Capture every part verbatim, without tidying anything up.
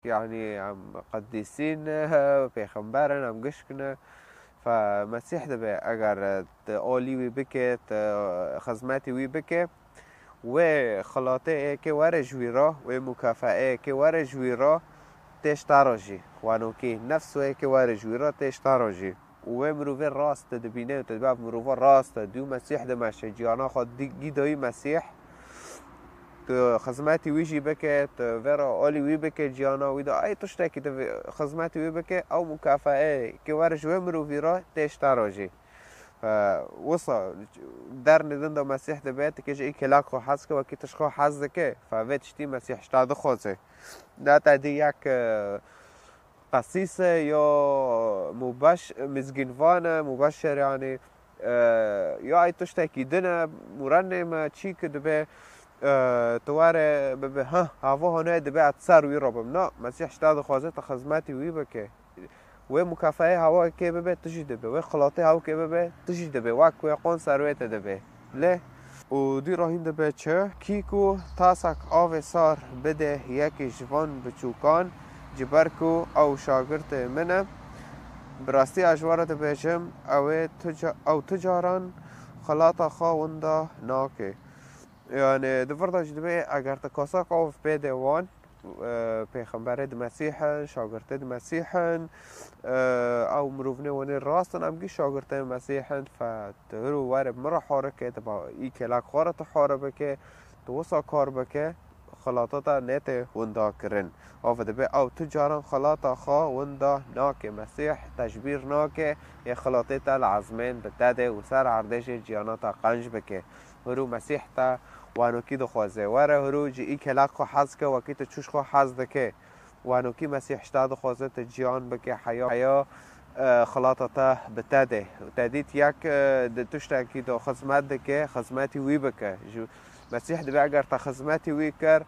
yanî em qedîsîn, pêxember in, em gişk ne. Fe Mesîh dibe, eger tu alî wî bike, tu xizmetî wî bike, wê xilatê ê ke were ji wî re, wê mukafeê ke were ji wî re tê ji te re jî. Wanokî nefs wê ke were ji wî re tê ji te re jî. Û wê mirovê rast tu dibîne û tu dibe ev mirova rast e, dû Mesîh dimeşe, ciyana xwe dî-, gîdayî Mesîh, tu xizmetî wî jî bike, tu vera alî wî bike, ciyana wî de ay tiştekî tu vê-, xizmetî wî bike, ew mukafeê ke were ji wê mirovî re tê ji te re jî. Fe, wisa dernê din de Mesîh dibe, tu ke ji îkelak xwe hez ke, wekî tu ji xwe hez dike, fe vê tiştî Mesîh ji te dixwaze. Ne te dî yek, e, qesîs e, ya mubeş-, mizgînvan e, mubeşer yanî, e, ya ay tiştekî din e, murennê me, çî ki dibe, e, tu were bibe, ha, hava hane dibe, ez ser wî re bim. Na, Mesîh ji te dixwaze tu xizmetî wî bike. Wê mukafeyê hewa kê bibe, tu jî dibe. Wê xilatê hew kê bibe, tu jî dibe. Wek wê qon ser wê te dibe. Lê û dî rahîn dibe çi? Kî ku tasek avê sar bide yekî ji van biçûkan, ji ber ku ew şagirtê min e, bi rastî ez ji we re dibêjim, ew ê tu ca-, ew tu caran xilata xwe winda nake. Yani, di vir de jî dibê, eger tu kasak av bêde wan, e, pêxemberê di Mesîh in, şagirtê di Mesîh in, e, ew mirovnê wenê rast in, em gî şagirtê Mesîh in, fe tu hiro were min re hore ke, tu ba î kelak xwe re tu hore bike, tu wisa kar bike, xilata te nêtê winda kirin. Ava dibe ew tu caran xilata xwe winda nake. Mesîh te ji bîr nake, ê xilatê te li ezmên bi te de û ser erdê jê ciyana te qenc bike. Hiro Mesîh te wanokî dixwaze. Were hiro ji î kelak xwe hez ke, wekî tu çûş xwe hez dike. Wanokî Mesîh ji te dixwaze tu ciyan bike, heya, heya, e, xilata te bi te de. Te dît yek, e, di tiştekî de xizmet dike, xizmetî wî bike. Ji Mesîh dibe eger te xizmetî wî kir,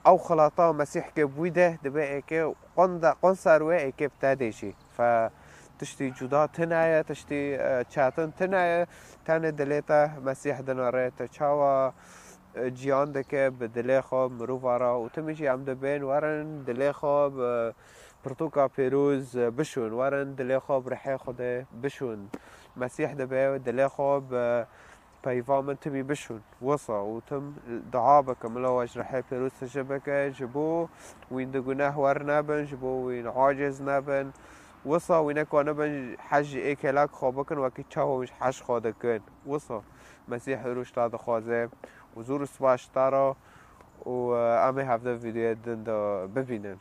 ew xilata Mesîh ke bi wî de dibe êkê qon de, qon ser wê êkê bi te de jî. Fe tiştî cuda tune ye, tiştî, e, çetin tune ye. Tenê dilê te Mesîh dinere, te çawa, e, ciyan dike bi dilê xwe mirova re û timî jî em dibên werin dilê xwe bi pirtûka pêroz, e, bişûn, werin dilê xwe bi rihê Xwedê bişûn. Mesîh dibe dilê xwe bi peyva min timî bişûn. Wisa û tim dua bikim, Mila we ji rihê pêroz tije bike, ji bo wîn di guneh wer nebin, ji bo wîn aciz nebin. Wisa wî nekanibin hej ji ê kelak xwe bikin, wekî çawa wî ji hej xwe dikin. Wisa Mesîh rûş te dixwaze û zûr û spas ji te re û, e, em ê hevde vîdeoyê din de bibînin.